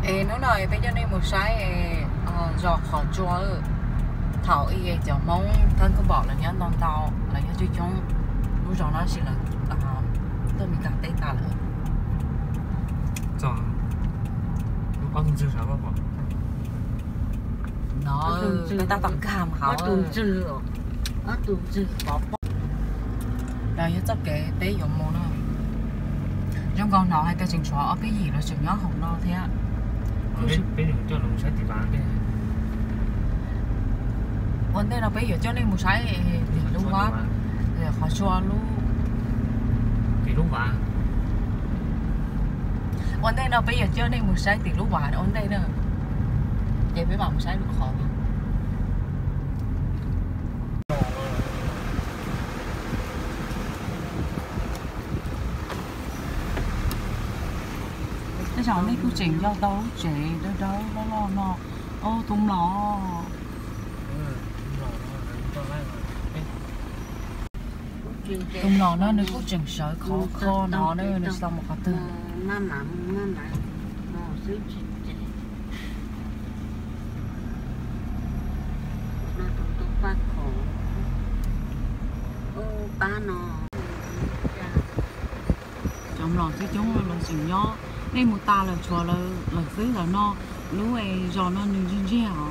Es hnub no peb coj nej mus saib zos Qhov Tsua. Thaum ub cov Hmoob thab kub npom lawv nyob ntau ntau, lawv nyob coob coob lub zos no, tab sis lawv tuaj Meskas teb tas lawm. No peb tab tom nkag mus hauv. No yog txoj kev peb yuav mus na. Zoo nkaus hnov hais tias tseem tshuav ob peb yim los tseem nyob hauv no thiab. Ua ntej no peb yuav coj nej mus saib tim lub vaj, Qhov Tsua lub. Ua ntej no peb yuav coj nej mus saib tim lub vaj ua ntej na. Ces peb mam mus saib lub qhov. Tej zaum nej kuj tseem nco tau lub tsev dawb dawb loj loj no. Tus mlom, tus mlom no nws kuj tseem sawv khov kho no na, nws tsis tau mus qhov twg. Cov mlom coob coob los tseem nyob, nej mus tas lawm tshuav lawv xwb. Ntawm no lub zos no nws ntsiag ntsiag.